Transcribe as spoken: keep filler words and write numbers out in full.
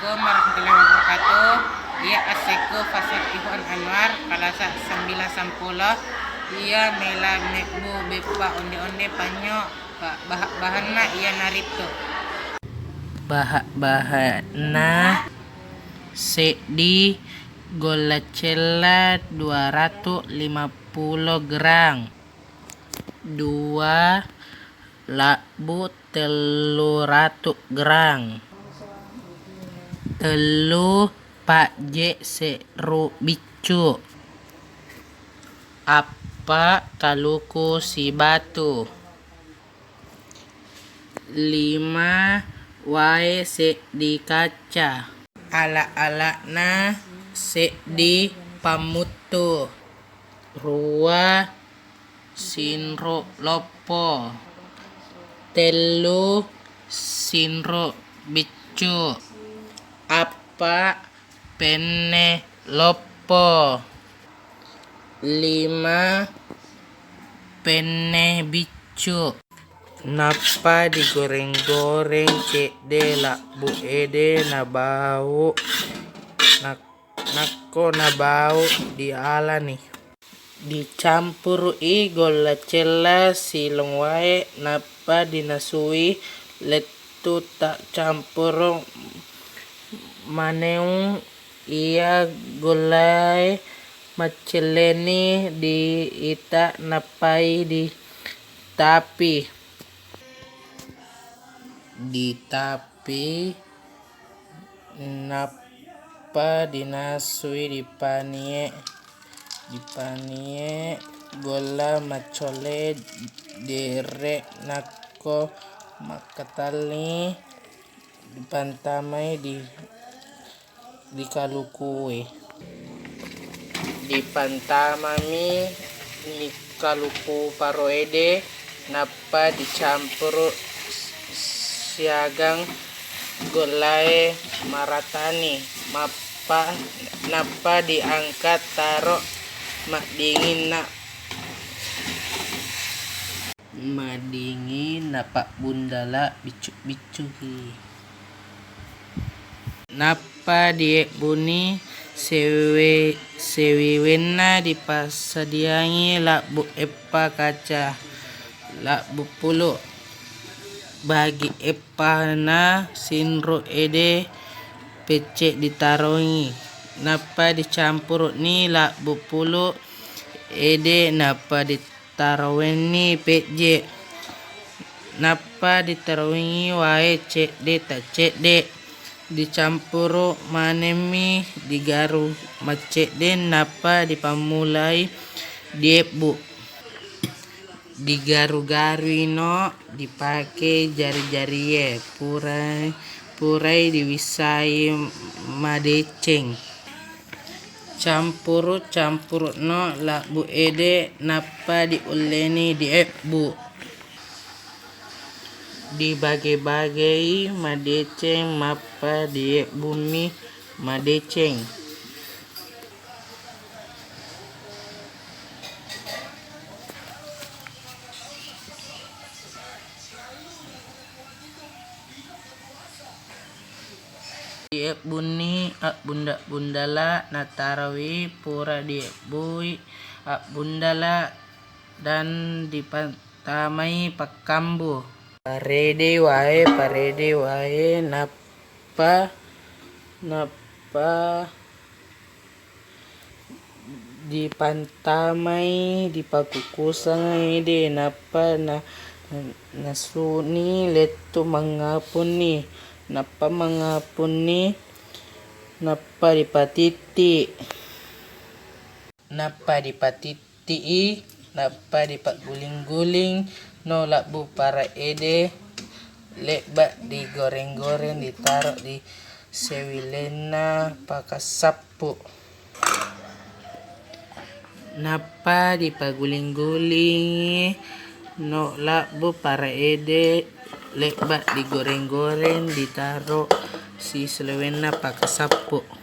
Warahmatullahi wabarakatuh. Iya, assekku Fasad Ikhwan Anwar, kalasa sembilan sampulo. Iya, mela mebbu beppa onde-onde panyo, Pak. Baha-, bahanna iyanaritu. Baha-, bahanna seddi golla cella dua ratu lima pulo gram, dua labbu tellu ratu gram, tellu pajje seru biccu, appa kaluku sibatu, lima wae seddi kaca, ala-alana seddi pammuttu, rua sinro loppo, tellu sinro biccu, appa penne loppo, lima penne biccu. Nappa digoreng-goreng cedde labbu ede nabau, nak-, nakko nabau dialani. Dicampuru'i golla cella silong wae, nappa dinasui lettu taccampuru maneung iya gollae maccelleni di ita nappai ditapi. Ditapi, nappa dinasui dipanie, dipanie golla maccole dere nakko makkatalli dipantamai di dikalukue. Dipantamami kaluku paro ede, nappa dicampuru siagang gollae maratani, mappa-, nappa diangkat taro maddinginna. Madingin napabbundala biccu-biccuki. Nappa diebbuni sewe-, sewiwenna dipassadiangi labbu eppa kaca, labbu pulu. Bagi eppana sinro ede pecce ditarongi. Nappa dicampuru'ni labbu pulu ede, nappa di tarowenni pejje, nappa ditarowengngi wae cedde taccedde, dicampuru manemmi digaru maccedde, nappa dipammulai diebbu. Digaru-garuino dipake jari-jarie, purai, purai diwissai madeceng. Campuru-campuru'no labbu ede, nappa diulleni diebbu. Dibage-bagei madeceng, mappa diebbumi madeceng. Diebbunni abbunda-bundala, natarowi pura diebbui abbundala dan dipatamai pakkambu. Parede wae, parede wae, nappa, nappa dipantamai, dipakkukuseng ede, nappa na-, nasuni lettu mangngapunni, nappa mangngapunni, nappa dipatitti, nappa dipatitti. Ti'i, nappa dipagguling-guling no labbu para ede, lebba digoreng-goreng, ditaro di sewilenna pakasappu. Nappa dipaguling-guling no labbu para ede, lebba digoreng-goreng, ditaro si selewenna pakasappu.